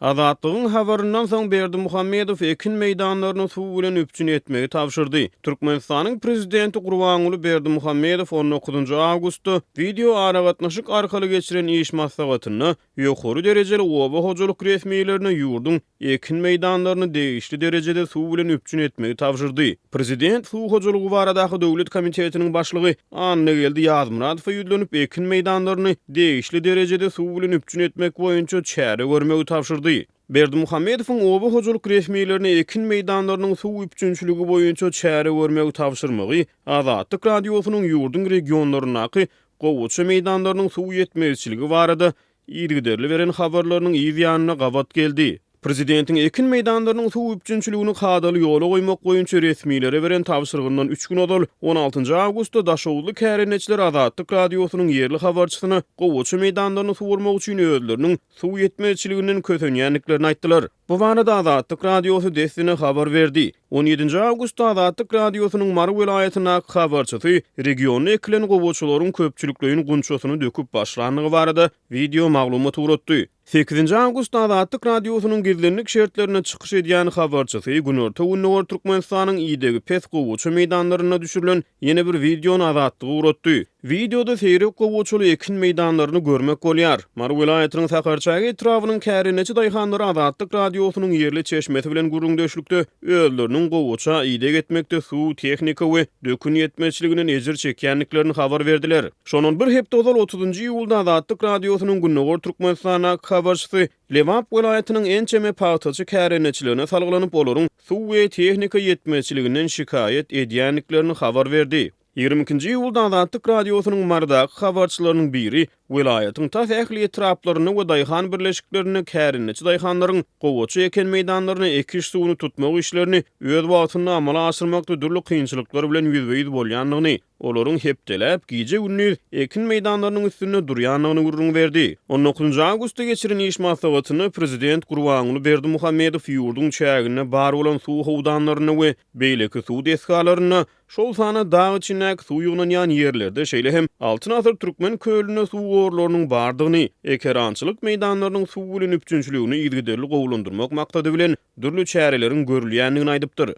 Azatlygyň habaryndan soň Berdimuhamedow ekin meýdanlaryny suw bilen üpjün etmegi tabşyrdy. Türkmenistanyň prezidenti Gurbanguly Berdimuhamedow on dokuzynjy awgustda wideo aragatnaşyk arkaly geçiren iş maslahatynda ýokary derejeli oba hojalyk resmilerine ýurduň ekin meýdanlaryny degişli derejede suw bilen üpjün etmegi tabşyrdy. Prezident Suw hojalygy baradaky döwlet komitetiniň başlygy Annageldi Ýazmyradowa ýüzlenip, ekin meýdanlaryny degişli derejede suw bilen üpjün etmek boýunça çäre görmegi tabşyrdy. Berdimuhamedowyň oba hojalyk resmilerine ekin meýdanlarynyň suw üpjünçiligi boýunça çäre görmegi tabşyrmagy Azatlyk Radiosynyň ýurduň regionlaryndaky gowaça meýdanlarynyň suw ýetmezçiligi barada yzygiderli beren habarlarynyň yz ýanyna gabat geldi. Prezidentiň ekin meýdanlarynyň suw üpjünçiligini kadaly ýola goýmak boýunça resmilere beren tabşyrygyndan üç gün ozal, on altynjy awgustda daşoguzly kärendeçiler Azatlyk Radiosynyň ýerli habarçysyna gowaça meýdanlaryny suwarmak üçin özleriniň suw ýetmezçiliginden kösenýändiklerini aýtdylar. Bu barada Azatlyk Radiosy dessine habar berdi. On ýedinji awgustda Azatlyk Radiosynyň Mary welaýatyndaky habarçysy regionda ekilen gowaçalaryň köpçülikleýin gunçasyny döküp başlandygy barada wideo maglumat ugratdy. Sekizinji awgustda Azatlyk Radiosynyň gizlinlik şertlerinde çykyş edýän habarçysy günorta-gündogar Türkmenistanyň idegi pes gowaça meýdanlarynda düşürilen ýene bir wideony Azatlyga ugratdy. Wideoda seýrek gowaçaly ekin meýdanlaryny görmek bolýar. Mary welaýatynyň Sakarçäge etrabynyň kärendeçi daýhanlary Azatlyk Radiosynyň ýerli çeşmesi bilen gürrüňdeşlikde özleriniň gowaça ideg etmekde suw, tehnika we dökün ýetmezçiliginden ejir çekýändiklerini habar berdiler. Şondan bir hepde ozal otuzynjy iýulda Azatlyk Radiosynyň Gündogar Türkmenistandaky habarçysy Lebap welaýatynyň ençeme pagtaçy kärendeçilerine salgylanyp, olaryň suw we tehnika ýetmezçiliginden şikaýat edýändiklerini habar berdi. 22-nji iýulda Azatlyk Radiosynyň Marydaky habarçylarynyň biri welaýatyň tas ähli etraplarynda we daýhan birleşiklerinde kärendeçi daýhanlaryň gowaça eken meýdanlaryna ekiş suwuny tutmak işlerini öz wagtynda amala aşyrmakda dürli kynçylyklar bilen ýüzbe-ýüz bolýandygyny, olaryň hepdeläp, gije-gündiz ekin meýdanlarynyň üstünde durýandygyny gürrüň berdi. On dokuzynjy awgustda geçiren iş maslahatynda prezident Gurbanguly Berdimuhamedow ýurduň çäginde bar bolan suw howdanlarynda we beýleki suw desgalarynda Şol sanda dag içindäki suw ýygnanýan ýerlerde, şeýle hem Altyn asyr Türkmen kölünde suw gorlarynyň bardygyny, ekerançylyk meýdanlarynyň suw bilen üpjünçiligini yzygiderli gowulandyrmak maksady bilen dürli çäreleriň görülýändigini aýdypdyr.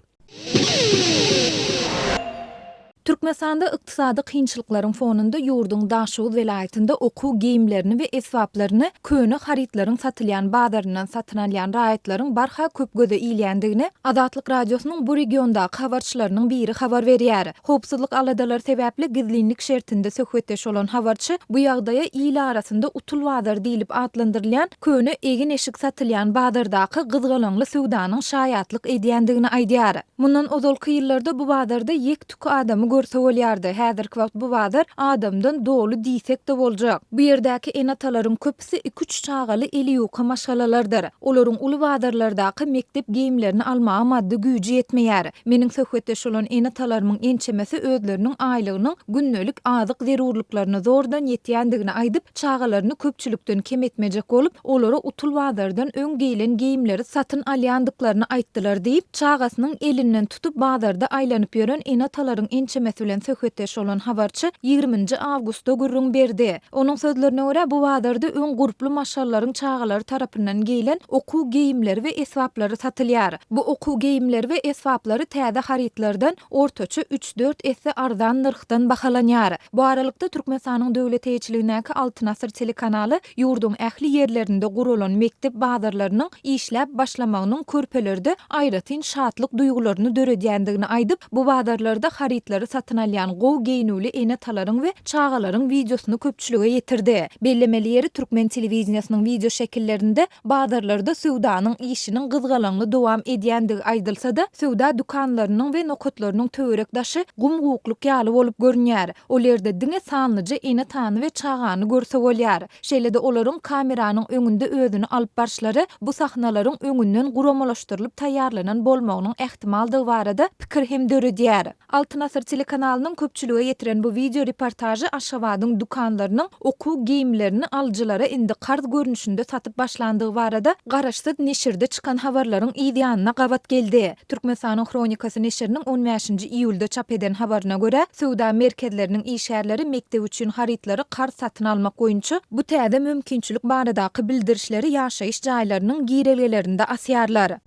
Türkmenistanda ykdysady kynçylyklaryň fonunda ýurduň Daşoguz welaýatynda okuw geýimlerini we esbaplaryny köne harytlaryň satylýan bazaryndan satyn alýan raýatlaryň barha köp göze ilýändigini Azatlyk Radiosynyň bu regiondaky habarçylarynyň biri habar berýär. Howpsuzlyk aladalary sebäpli gizlinlik şertinde söhbetdeş bolan habarçy bu ýagdaýa il arasynda utul bazar diýlip atlandyrylýan köne egin-eşik satylýan bazardaky gyzgalaňly söwdanyň şaýatlyk edýändigini aýdýar. Mundan ozalky ýyllarda bu bazarda ýek-tük adamy görse bolýardy. Häzirki wagt bu bazar adamdan doly diýsek-de boljak. Bu ýerdäki ene-atalaryň köpüsi iki-üç çagaly eli ýuka maşgalalardyr. Olaryň uly bazarlardaky mekdep geýimlerini almaga maddy güýji ýetmeýär. Meniň söhbetdeş bolan ene-atalarymyň ençemesi özleriniň aýlygynyň gündelik azyk zerurlyklaryna zordan ýetýändigini aýdyp, çagalaryny köpçülikden kem etmejek bolup, olara utul bazardan öň geýlen geýimleri satyn alýandyklaryny aýtdylar diýip, çagasynyň elinden tutup bazarda aýlanyp ýören ene-atalaryň ençemesi bilen söhbetdeş bolan habarçy ýigriminji awgustda gürrüň berdi. Onuň sözlerine görä, bu bazarda öň gurply maşgalalaryň çagalary tarapyndan geýlen okuw geýimleri we esbaplary satylýar. Bu okuw geýimleri we esbaplary täze harytlardan ortaça üç-dört esse arzan nyrhdan bahalanýar. Bu aralykda, Türkmenistanyň döwlet eýeçiligindäki Altyn asyr telekanaly ýurduň ähli ýerlerinde guralan mekdep bazarlarynyň işläp başlamagynyň körpelerde aýratyn şatlyk duýgularyny döredýändigini aýdyp, bu bazarlarda harytlary satyn alýan gowy geýnüwli ene-atalaryň we çagalaryň wideosyny köpçülige ýetirdi. Bellemeli ýeri, türkmen telewideniýesiniň wideoşekillerinde Bazarlarda söwdanyň işiniň gyzgalaňly dowam edýändigi aýdylsa-da, söwda dükanlarynyň we nokatlarynyň töwerek-daşy gum-gukluk ýaly bolup görünýär. Ol ýerde diňe sanlyja ene-atany we çagany görse bolýar. Şeýle-de olaryň kameranyň öňünde özüni alyp barşlary bu sahnalaryň öňünden guramalaşdyrylyp taýýarlanan bolmagynyň ähtimaldygy barada pikir hem döredýär. Altyn asyr tele. telekanalynyň köpçülige ýetiren bu wideo reportažy Aşgabadyň dükanlarynyň okuw geýimlerini alyjylara indi karz görnüşinde satyp başlandygy barada garaşsyz neşirde çykan habarlaryň yz ýanyna gabat geldi. Türkmenistanyň Hronikasy neşiriniň on bäşinji iýulda çap eden habaryna görä, söwda merkezleriniň işgärleri mekdep üçin harytlary karz satyn almak boýunça bu täze mümkinçilik baradaky bildirişleri ýaşaýyş jaýlarynyň girelgelerinde asýarlar.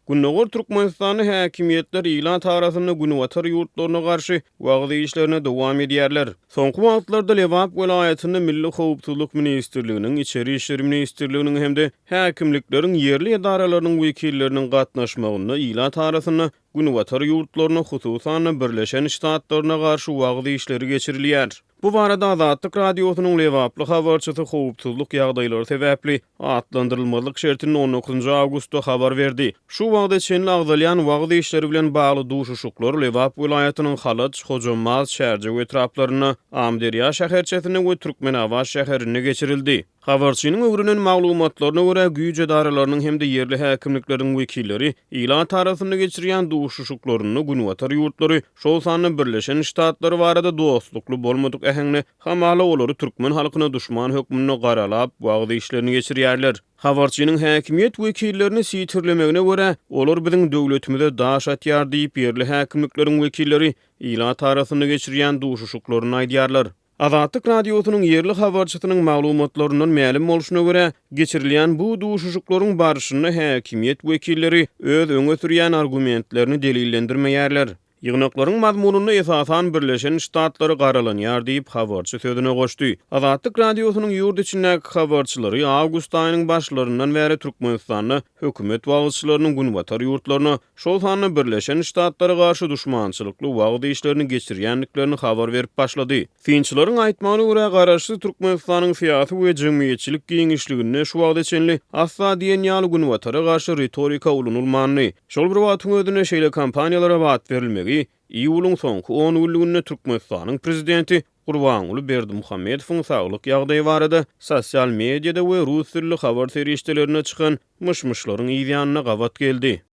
Gündogar Türkmenistanda häkimiýetler ilat arasynda günbatar ýurtlaryna garşy wagyz işlerini dowam edýärler. Soňky wagtlarda Lebap welaýatynda Milli howpsuzlyk ministrliginiň, Içeri işler ministrliginiň hem-de häkimlikleriň ýerli edaralarynyň wekilleriniň gatnaşmagynda ilat arasynda günbatar ýurtlaryna, hususan-da, Birleşen Ştatlaryna garşy wagyz işleri geçirilýär. Bu barada Azatlyk Radiosynyň lebaply habarçysy howpsuzlyk ýagdaýlary sebäpli atlandyrylmazlyk şertinde on dokuzynjy awgustda habar berdi. Şu wagta çenli agzalýan wagyz işleri bilen bagly duşuşyklar Lebap welaýatynyň Halaç, Hojambaz, Çärjew etraplarynda, Amyderýa şäherçesinde we Türkmenabat şäherinde geçirildi. Habarçynyň öwrenen maglumatlaryna görä, güýç edaralarynyň hem-de ýerli häkimlikleriň wekilleri ilat arasynda geçirýän duşuşyklarynda günbatar ýurtlary, şol sanda Birleşen Ştatlary barada dostlukly bolmadyk äheňde, hamala olary türkmen halkyna duşman hökmünde garalap, wagyz işlerini geçirýärler. Habarçynyň häkimiýet wekillerini sitirlemegine görä, olar biziň döwletimize daş atýar diýip, ýerli häkimlikleriň wekilleri ilat arasynda geçirýän duşuşyklarynda aýdýarlar. Azatlyk Radiosynyň ýerli habarçysynyň maglumatlaryndan mälim bolşuna görä, geçirilýän bu duşuşyklaryň barşynda häkimiýet wekilleri öz öňe sürýän argumentlerini delillendirmeýärler. Ýygnaklaryň mazmunynda esasan Birleşen Ştatlary garalanýar diýip, habarçy sözüne goşdy. Azatlyk Radiosynyň ýurt içindäki habarçylary awgust aýynyň başlaryndan bäri Türkmenistanda hökümet wagyzçylarynyň günbatar ýurtlaryna, şol sanda Birleşen Ştatlara garşy duşmançylykly wagyz işlerini geçirýändiklerini habar berip başlady. Synçylaryň aýtmagyna görä, garaşsyz Türkmenistanyň syýasy we jemgyýetçilik giňişliginde şu wagta çenli asla diýen ýaly Günbatara garşy ritorika ulanylmandy. Şol bir wagtyň özünde şeýle kampaniýalara bat berilmegi iýulyň soňky on günlüginde Türkmenistanyň prezidenti Gurbanguly Berdimuhamedowyň saglyk ýagdaýy barada sosial mediada we rus dilli habar serişdelerinde çykan myş-myşlaryň yzýanyna gabat geldi.